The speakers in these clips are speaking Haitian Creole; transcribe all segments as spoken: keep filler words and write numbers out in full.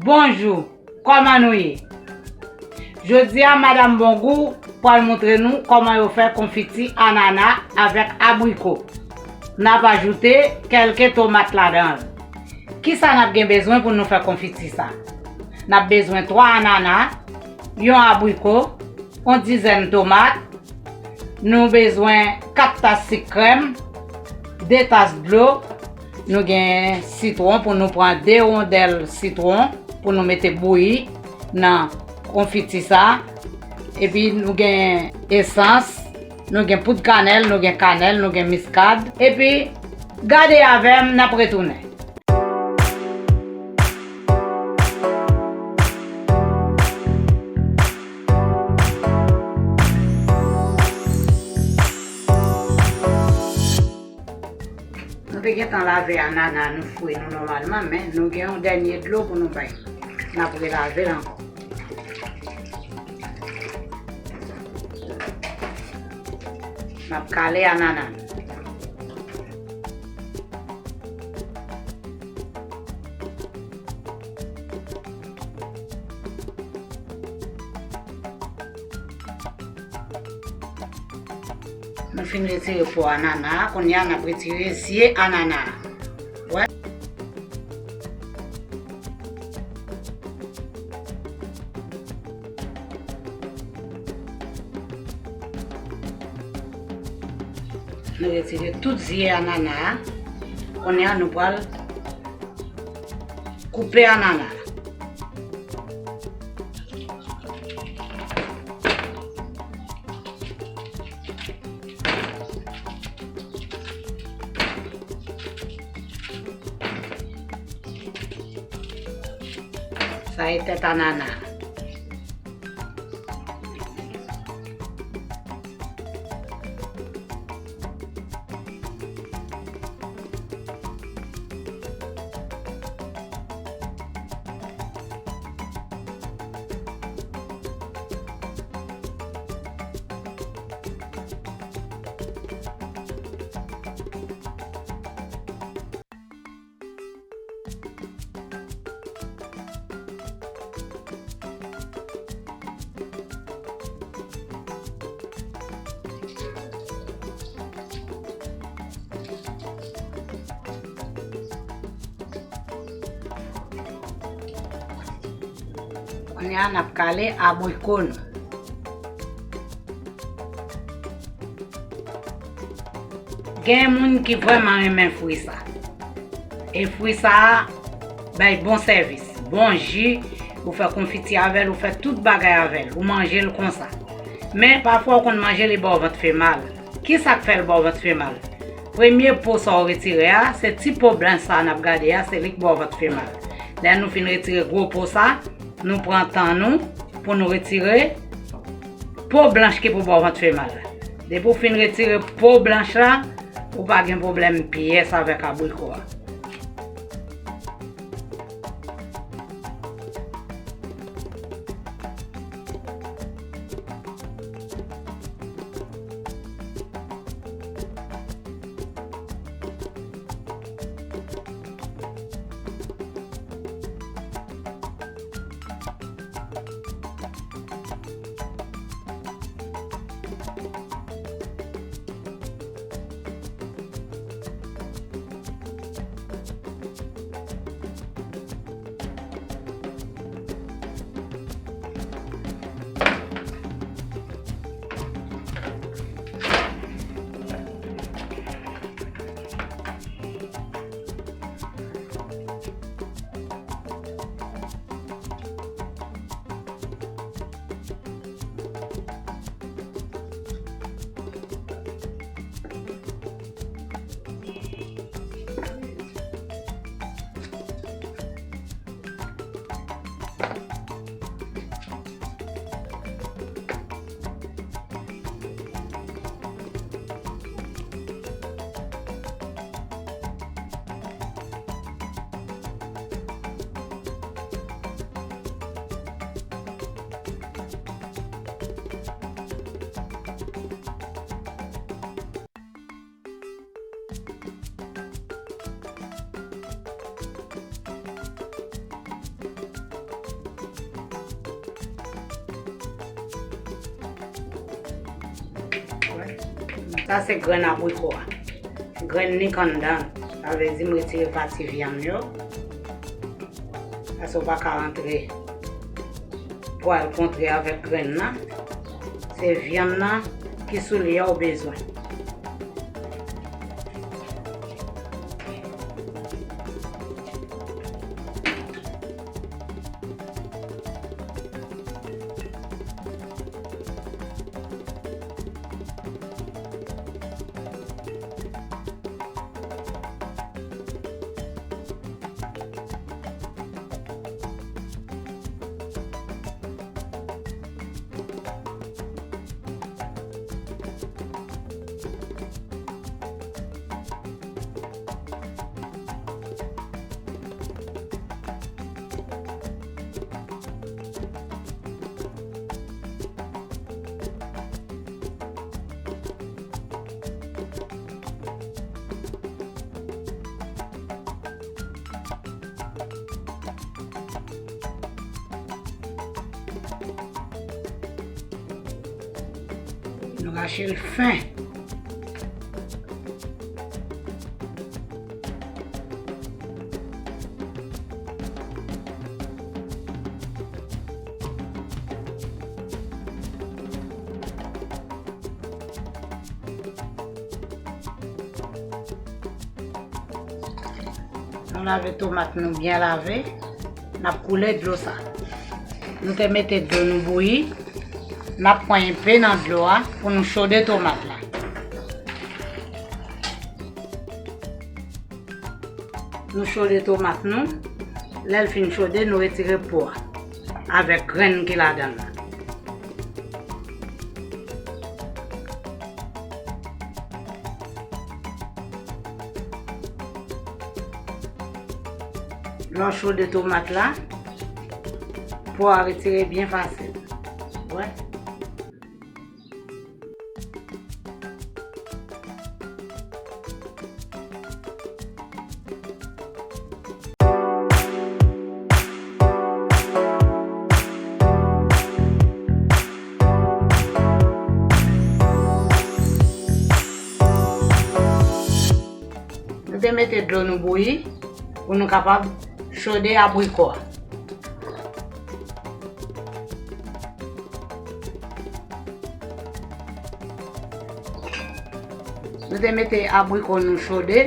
Bonjou, kòman nou ye? Jodi a, Madanm Bongou pral montre nou kòman yo fè konfiti anana avèk abriko. N ap ajoute kèlke tomat ladan l. Kisa n ap gen bezwen pou nou fè konfiti sa? N ap bezwen twa anana, yon abriko, yon dizèn tomat, nou bezwen kat tas sik krèm, de tas dlo, nou gen sitwon pou nou pran de wondèl sitwon pou nou mete bouyi nan konfiti sa. Epi nou gen esans, nou gen poud kanèl, nou gen kanèl, nou gen miskad. Epi gade avè m, n ap retounen. Nou te gentan lave anana nou fri nou nòmalman, men nou gen yon dènye dlo pou nou bay. N ap relave l ankò. N ap kale anana nou. Nou fin retire po anana a, kounye a n ap retire zye anana a. Wè. Nou retire tout zye anana a. Kounye a nou pral koupe anana a. Sa e tèt anana. Kounye a, n ap kale abriko nou. Gen moun ki vrèman renmen fwi sa. E fwi sa a bay bon sèvis, bon ji, ou fè konfiti avè l, ou fè tout bagay avè l, ou manje l konsa. Men, pafwa ou konn manje l, li ba w vant fè mal. Kisa k fè l ba w vant fè mal? Premye po sa w retire a, se ti po blanch sa a n ap gade a, se li k ba w vant fè mal. Lè nou fin retire gwo po sa, nou pran tan nou pou nou retire po blanch ki pou ba w vant fè mal la. Depi w fin retire po blanch la, ou pa gen pwoblèm pyès avèk abriko a. Sa se grenn abriko a. Grenn nik anndan. Sa vle di m retire pati vyann yo. Paske w pa ka rantre pwa l kontre avèk grenn nan. Se vyann nan ki sou li a w bezwen. Nou rache l fen. Nou lave tomat nou byen lave. N ap koule dlo sa. Nou te mete dlo nou bouyi. N ap pran enpe nan dlo a pou nou chode tomat la. Nou chode tomat nou. Lè l fin chode, nou retire po a avèk grenn ki ladan l la. Lè w chode tomat la, po a retire byen fasil. Wè. Nou te mete dlo nou bouyi pou nou kapab chode abriko a. Nou te mete abriko nou chode.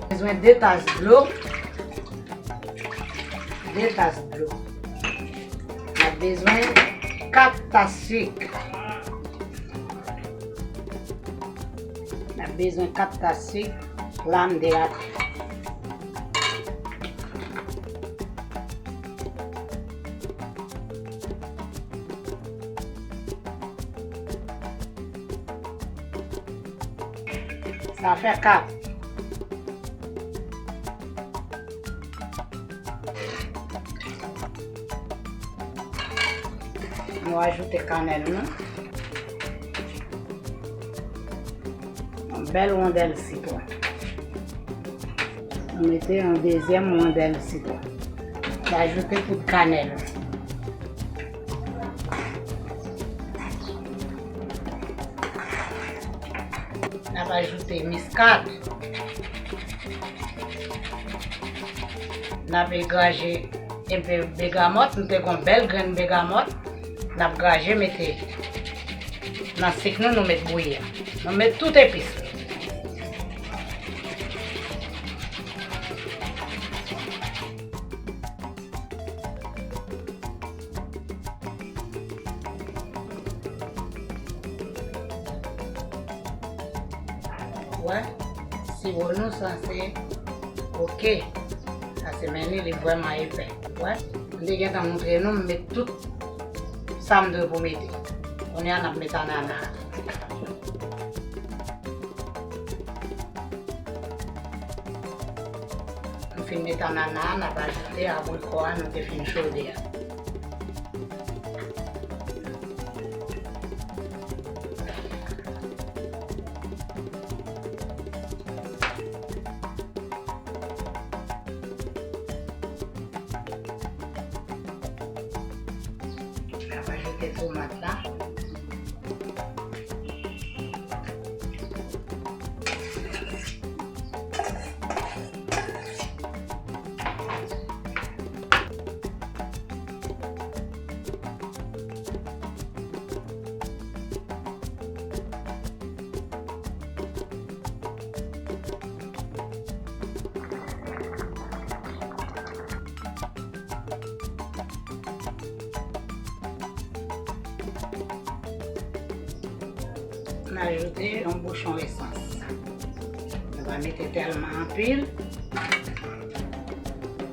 Bezwen de tas dlo. De tas dlo. N ap bezwen kat tas sik. N ap bezwen kat tas sik. La m derate. Sa fè kat. Nou ajoute kanèl nou. Yon bèl wondèl sitwon. Nou mete yon dezyèm wondèl sitwon. Nou ajoute poud kanèl. N ap ajoute miskad. N ap graje enpe begamòt. Nou te gen yon bèl grenn begamòt. N ap graje mete nan sik nou, nou met bouyi a. Nou met tout epis. Wè, siwo nou sanse oke. Sa se men li, li vrèman epè. Wè, m te gentan montre nou, m met tout sa m dwe pou mete. Kounye a, n ap met anana. Nou fin met anana a, n ap ajoute abriko a nou te fin chode a. Ajoute yon bouchon esans. Nou pa mete tèlman anpil.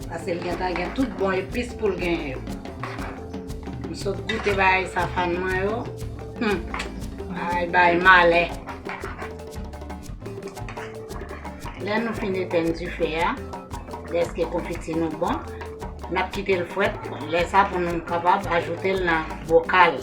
Paske l gentan gen tout bon epis pou l genyen yo. M sot goute bagay safan mwen yo. Hmm. Bagay bay malè. Lè nou fin etèn dife a, lèske konfiti nou bon, n ap kite l frèt. Lè sa pou nou kapab ajoute l nan bokal.